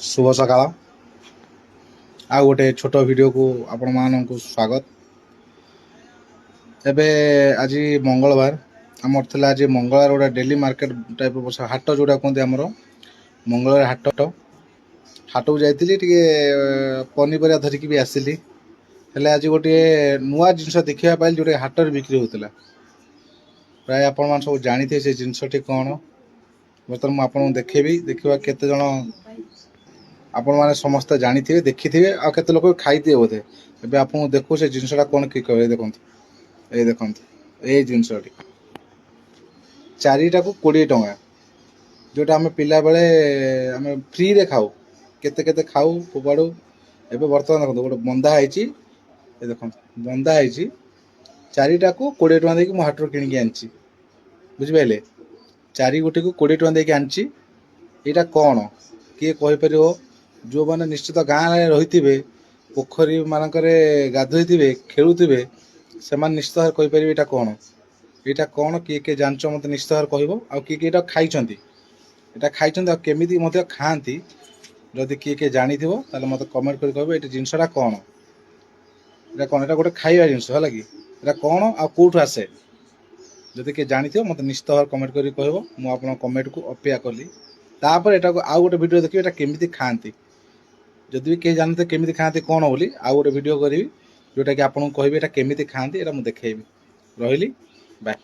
ଶୁଭ ସକାଳ। ଆଉ ଗୋଟେ ଛୋଟ ଭିଡ଼ିଓକୁ ଆପଣମାନଙ୍କୁ ସ୍ୱାଗତ। ଏବେ ଆଜି ମଙ୍ଗଳବାର ଆମର ଥିଲା। ଆଜି ମଙ୍ଗଳବାର ଗୋଟେ ଡେଲି ମାର୍କେଟ ଟାଇପ୍ ବସା, ହାଟ ଯେଉଁଟା କୁହନ୍ତି, ଆମର ମଙ୍ଗଳବାର ହାଟ। ହାଟକୁ ଯାଇଥିଲି, ଟିକେ ପନିପରିବା ଧରିକି ବି ଆସିଲି। ହେଲେ ଆଜି ଗୋଟିଏ ନୂଆ ଜିନିଷ ଦେଖିବା ପାଇଲି, ଯେଉଁଟା ହାଟରେ ବିକ୍ରି ହେଉଥିଲା। ପ୍ରାୟ ଆପଣମାନେ ସବୁ ଜାଣିଥିବେ ସେ ଜିନିଷଟି କ'ଣ। ବର୍ତ୍ତମାନ ମୁଁ ଆପଣଙ୍କୁ ଦେଖେଇବି। ଦେଖିବା କେତେ ଜଣ ଆପଣମାନେ ସମସ୍ତେ ଜାଣିଥିବେ, ଦେଖିଥିବେ, ଆଉ କେତେ ଲୋକ ବି ଖାଇଥିବେ ବୋଧେ। ଏବେ ଆପଣଙ୍କୁ ଦେଖୁ ସେ ଜିନିଷଟା କ'ଣ, କି କହିବେ। ଦେଖନ୍ତୁ, ଏଇ ଦେଖନ୍ତୁ, ଏଇ ଜିନିଷଟି ଚାରିଟାକୁ 20 ଟଙ୍କା, ଯେଉଁଟା ଆମେ ପିଲାବେଳେ ଆମେ ଫ୍ରିରେ ଖାଉ, କେତେ କେତେ ଖାଉ, ଫୋପାଡ଼ୁ। ଏବେ ବର୍ତ୍ତମାନ ଦେଖନ୍ତୁ, ଗୋଟେ ବନ୍ଧା ହେଇଛି। ଏ ଦେଖନ୍ତୁ, ବନ୍ଧା ହେଇଛି। ଚାରିଟାକୁ 20 ଟଙ୍କା ଦେଇକି ମୁଁ ହାଟରୁ କିଣିକି ଆଣିଛି, ବୁଝିପାରିଲେ? ଚାରି ଗୋଟିକୁ 20 ଟଙ୍କା ଦେଇକି ଆଣିଛି। ଏଇଟା କ'ଣ କିଏ କହିପାରିବ? ଯେଉଁମାନେ ନିଶ୍ଚିତ ଗାଁରେ ରହିଥିବେ, ପୋଖରୀ ମାନଙ୍କରେ ଗାଧୋଇଥିବେ, ଖେଳୁଥିବେ, ସେମାନେ ନିଶ୍ଚିତ ଭାବରେ କହିପାରିବେ ଏଇଟା କ'ଣ। ଏଇଟା କ'ଣ କିଏ କିଏ ଜାଣିଛ, ମୋତେ ନିଶ୍ଚିତ ଭାବରେ କହିବ। ଆଉ କିଏ କିଏ ଏଇଟା ଖାଇଛନ୍ତି, ଏଇଟା ଖାଇଛନ୍ତି ଆଉ କେମିତି ମଧ୍ୟ ଖାଆନ୍ତି, ଯଦି କିଏ କିଏ ଜାଣିଥିବ, ତାହେଲେ ମୋତେ କମେଣ୍ଟ କରି କହିବ ଏଇଟା ଜିନିଷଟା କ'ଣ। ଏଇଟା କ'ଣ? ଏଇଟା ଗୋଟେ ଖାଇବା ଜିନିଷ, ହେଲା କି? ଏଇଟା କ'ଣ ଆଉ କେଉଁଠୁ ଆସେ, ଯଦି କିଏ ଜାଣିଥିବ, ମୋତେ ନିଶ୍ଚିତ ଭାବରେ କମେଣ୍ଟ କରି କହିବ। ମୁଁ ଆପଣଙ୍କ କମେଣ୍ଟକୁ ଅପେକ୍ଷା କଲି। ତାପରେ ଏଟାକୁ ଆଉ ଗୋଟେ ଭିଡ଼ିଓ ଦେଖିବି, ଏଇଟା କେମିତି ଖାଆନ୍ତି। ଯଦି ବି କେହି ଜାଣିଥିବେ କେମିତି ଖାଆନ୍ତି କ'ଣ ବୋଲି, ଆଉ ଗୋଟେ ଭିଡ଼ିଓ କରିବି, ଯେଉଁଟାକି ଆପଣଙ୍କୁ କହିବି ଏଇଟା କେମିତି ଖାଆନ୍ତି, ଏଇଟା ମୁଁ ଦେଖେଇବି। ରହିଲି, ବାଏ।